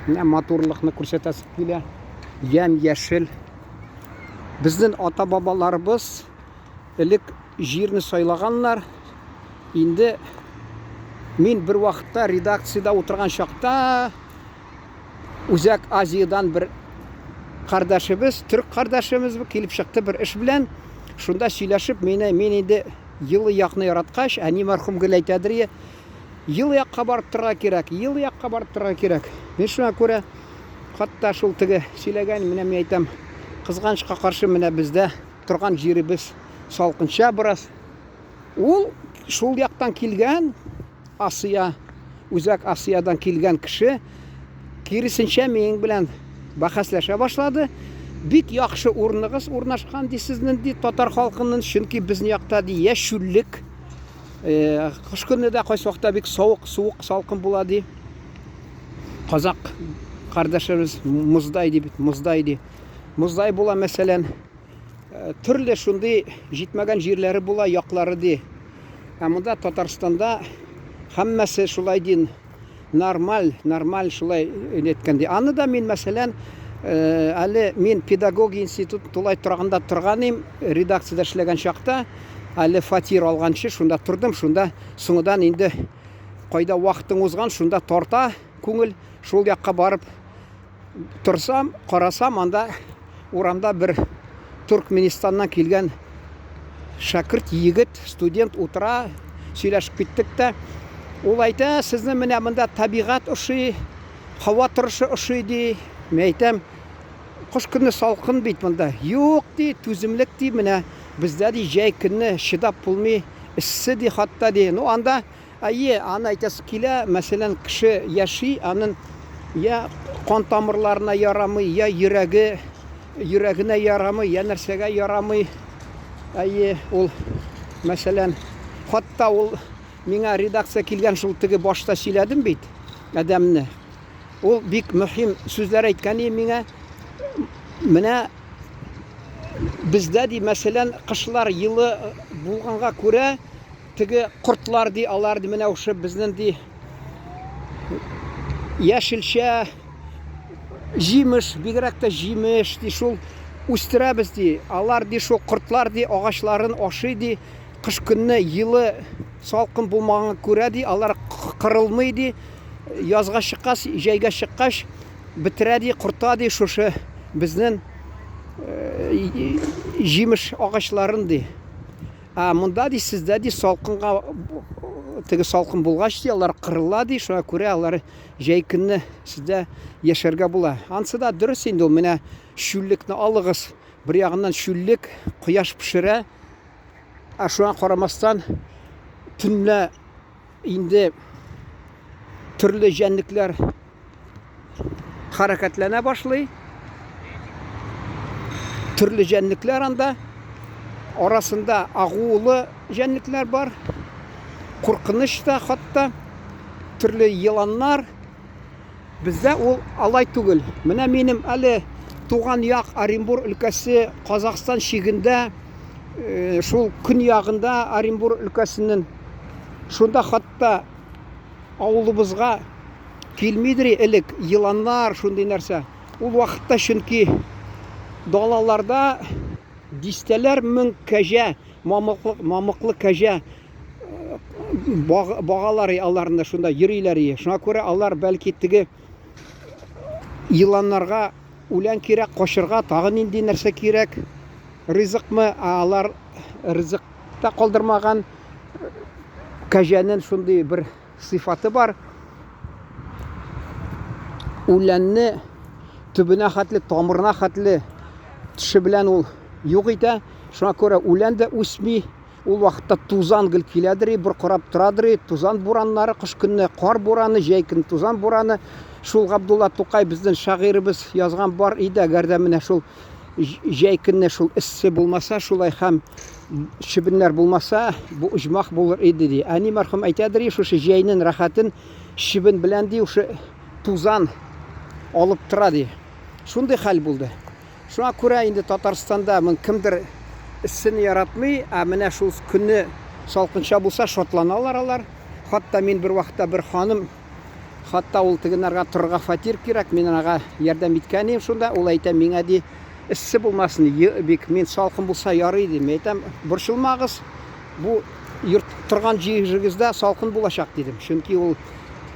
Менә матурлыкны күрсәтәсе килә. Ямь-яшел. Безнең ата-бабаларыбыз элек җирне сайлаганнар. Инде мин бер вакытта редакциядә утырган чакта Үзәк Азиядән бер кардәшебез, төрк кардәшебез килеп чыкты бер эш белән. Шунда сөйләшеп, мине, мин инде елы якны яраткач, әни мәрхүм гел әйтәдер, елы якка барып торырга кирәк, елы якка барып торырга кирәк. Мин шуңа күрә хатта шул теге сөйләгән, менә мин әйтәм, кызганычка каршы менә бездә торган җиребез салкынча бераз. Ул шул яктан килгән, Асия, Үзәк Асиядан килгән кеше, киресенчә минем белән бәхәсләшә башлады. Бик яхшы урыныгыз урнашкан ди сезнең ди татар халкының, чөнки безнең якта ди я чүллек, э, кыш көне дә кайсы вакытта бик суык, суык, салкын була ди. Казак кардәшләребез мұздай ди бит, мұздай ди. Мұздай була мәсәлән. Э, төрле шундый җитмәгән җирләре була, яклары ди. Ә монда Татарстанда һәммәсе шулай дин нормаль, нормаль шулай әйткән ди. Аны да мин мәсәлән, э, әле мин педагогия институт тулай торагында торган идем, редакциядә эшләгән чакта, әле фатир алганчы шунда тордым, шунда соңыдан инде кайда вакытың узган, шунда тарта күңел, шул якка барып Торсам, карасам, анда урамда бер Туркменистаннан килгән шәкерт егет, студент утыра, сөйләшеп киттек тә. Ул әйтә, сезне менә монда табигать ошый, һава торышы ошый ди. Мин әйтәм, кыш көне салкын бит монда. Юк ди, түземлек ди, менә бездә ди җәй көне чыдап булмый, эссе ди хатта ди. Ну анда Әйе, аны әйтәсе килә, мәсәлән, кеше яши, анын я кан тамырларына ярамый, я йөрәге, йөрәгенә ярамый, я нәрсәгә ярамый. Әйе, ул, мәсәлән, хатта ул миңа редакция килгән шул теге башта сөйләдем бит, адәмне. Ул бик мөһим сүзләр әйткән иде миңа. Менә бездә ди, мәсәлән, кышлар елы булганга күрә, Теге кортлар ди, алар ди, менә шушы безнең ди яшелчә, җимеш, бигрәк тә җимеш ди, шул үстерәбез ди. Алар ди, шул кортлар ди, агачларын ашый ди. Кыш көнне елы салкын булмаганга күрә ди, алар кырылмый ди. Язга чыккач, җәйгә чыккач, бетерә ди, корта ди шушы безнең э, җимеш агачларын ди. Ә монда ди, сездә ди салкынга теге салкын булгач ди, алар кырыла ди, шуңа күрә алар җәй көнне сездә яшәргә була. Ансы да дөрес инде ул. Менә чүллекне алыгыз. Бер ягыннан чүллек, кояш пешерә. Ә шуңа карамастан төнлә инде төрле җәнлекләр хәрәкәтләнә башлый. Төрле җәнлекләр анда. Арасында агулы җәнлекләр бар. Куркыныч та хатта. Төрле еланнар. Бездә ул алай түгел. Менә минем әле туган як Оренбур өлкәсе Казахстан чигендә, э, шул көньягында Оренбур өлкәсенең шунда хатта авылыбызга килмидер элек еланнар, шундый нәрсә. Ул вакытта чөнки далаларда дистәләр мең кәҗә, мамыклы, мамыклы кәҗә э, багалар аларны шунда йөриләр. Шуңа күрә алар бәлки теге еланнарга үлән кирәк, качырга тагы нинди нәрсә кирәк, ризыкмы, ә алар ризык та калдырмаган. Кәҗәнең шундый бер сыйфаты бар. Үләнне төбенә хәтле, тамырына хәтле теше белән ул юк итә. Шуңа күрә үлән дә үсми. Ул вакытта тузан гел киләдер, боркырап торадыр, тузан бураннары кыш көнне, кар бураны, җәй көне тузан бураны. Шул Габдулла Тукай безнең шагыйребез язган бар иде, әгәр дә менә шул җәй көнне шул эссе булмаса, шулай һәм чебеннәр булмаса, бу оҗмах булыр иде ди. Әни мәрхүм әйтәдер, шушы җәйнең рәхәтен чебен белән ди, шушы тузан алып тора ди. Шундый хәл булды. Шуңа күрә инде Татарстанда мин кемдер эссене яратмый, ә менә шул көнне салкынча булса шатланалар алар. Хатта мин бер вакытта бер ханым. Хатта ул тегенәргә торырга фатир кирәк, мин аңа ярдәм иткән идем шунда. Ул әйтә, миңа ди, эссе булмасын, бик мин салкын булса ярый ди. Мин әйтәм, борчылмагыз, бу йорт торган җирегездә салкын булачак дидем. Чөнки ул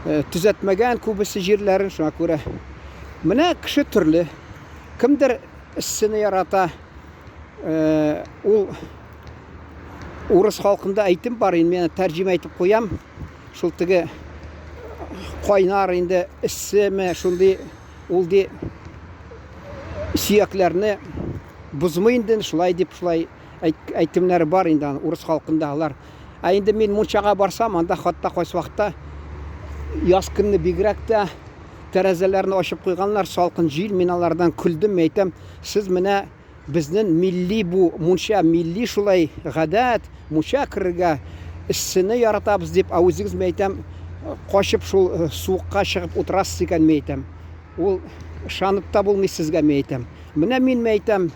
э, төзәтмәгән күбесе җирләрен, шуңа күрә. Менә кеше төрле. Кемдер эссене ярата, э, ул урыс халкында әйтем бар, инде мин тәрҗемә итеп куям. Шул теге кайнар инде эссеме, шундый ул ди сөякләрне бозмый инде, шулай дип шулай әйтемнәре бар инде аны урыс халкында алар. Ә инде мин мунчага барсам, анда хатта кайсы вакытта яз көнне бигрәк тә тәрәзәләрне ачып куйганнар, салкын җил, мин алардан көлдем, әйтәм, сез менә Безнен милли бу мунча милли шулай гадәт, мунча керергә, эссене яратабыз дип, ә үзегез мин әйтәм, качып шул э, суыкка чыгып утырасыз икән, мин әйтәм. Ул ышанып та булмый сезгә, мин әйтәм. Менә мин мин әйтәм,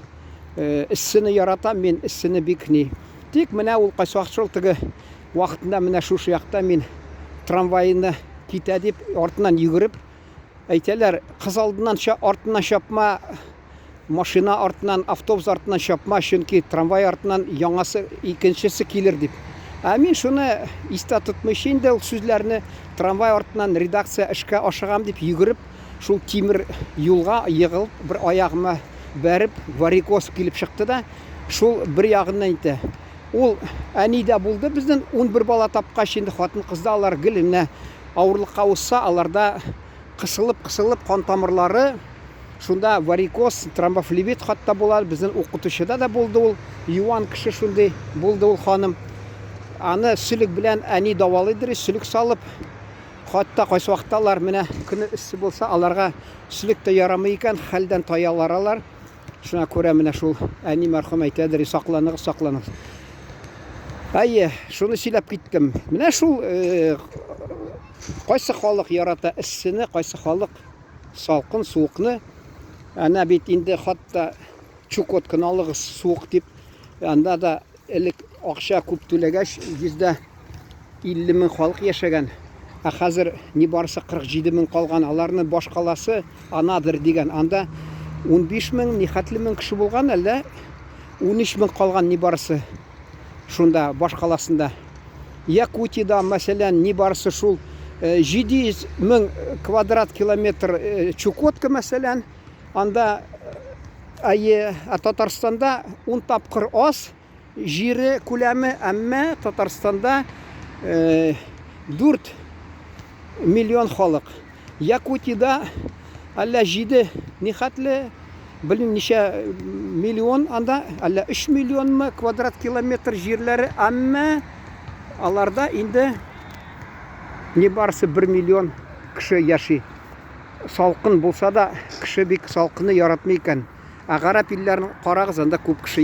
э, эссене яратам, мин эссене бик ни. Тик менә ул кайсы вакыт шул теге вакытында менә шушы якта мин трамвайны китә дип артыннан йөгереп әйтәләр, кыз алдыннан артыннан чапма, машина артыннан, автобус артыннан чапма, чөнки трамвай артыннан яңасы, икенчесе килер дип. Ә мин шуны истә тотмыйча инде ул сүзләрне трамвай артыннан редакция эшкә ашыгам дип йөгереп, шул тимер юлга егылып, бер аягыма бәреп, варикоз килеп чыкты да, шул бер ягыннан инде. Ул әни дә булды безнең 11 бала тапкач инде хатын-кызда алар гел менә авырлыкка узса, аларда кысылып-кысылып кан тамырлары Шунда варикоз, тромбофлебит хатта була. Безнең укытучыда да булды ул. Юан кеше шундый булды ул ханым. Аны сөлек белән әни давалыйдыр, сөлек салып. Хатта кайсы вакытта алар менә көне эссе булса, аларга сөлек тә ярамый икән, хәлдән таялар алар. Шуңа күрә менә шул әни мәрхүм әйтәдер, сакланыгыз, сакланыгыз. Әйе, шуны сөйләп киттем. Менә шул э, кайсы халык ярата эссене, кайсы халык Салкын суыкны әнә бит инде хатта Чукотканы алыгыз суык дип анда да элек акча күп түләгәч 150 мең халык яшәгән. Ә хәзер нибарысы 47 мең калган. Аларның башкаласы Анадырь дигән. Анда 15 мең, нихәтле мең кеше булган әллә 13 мең калган нибарысы. Шунда, башкаласында. Якутиядә, мәсәлән, нибарысы шул 700 э, мең квадрат километр э, Чукотка, мәсәлән, анда әйе, ә Татарстанда 10 тапкыр аз җире күләме, әмма Татарстанда 4 э, миллион халык. Якутиядә әллә 7 нихәтле, белмим ничә миллион анда, әллә 3 миллионмы квадрат километр җирләре, әмма аларда инде нибарысы 1 миллион кеше яши. Салкын булса да, кеше бик салкынны яратмый икән. Ә гарәп илләрен карагыз, анда күп кеше.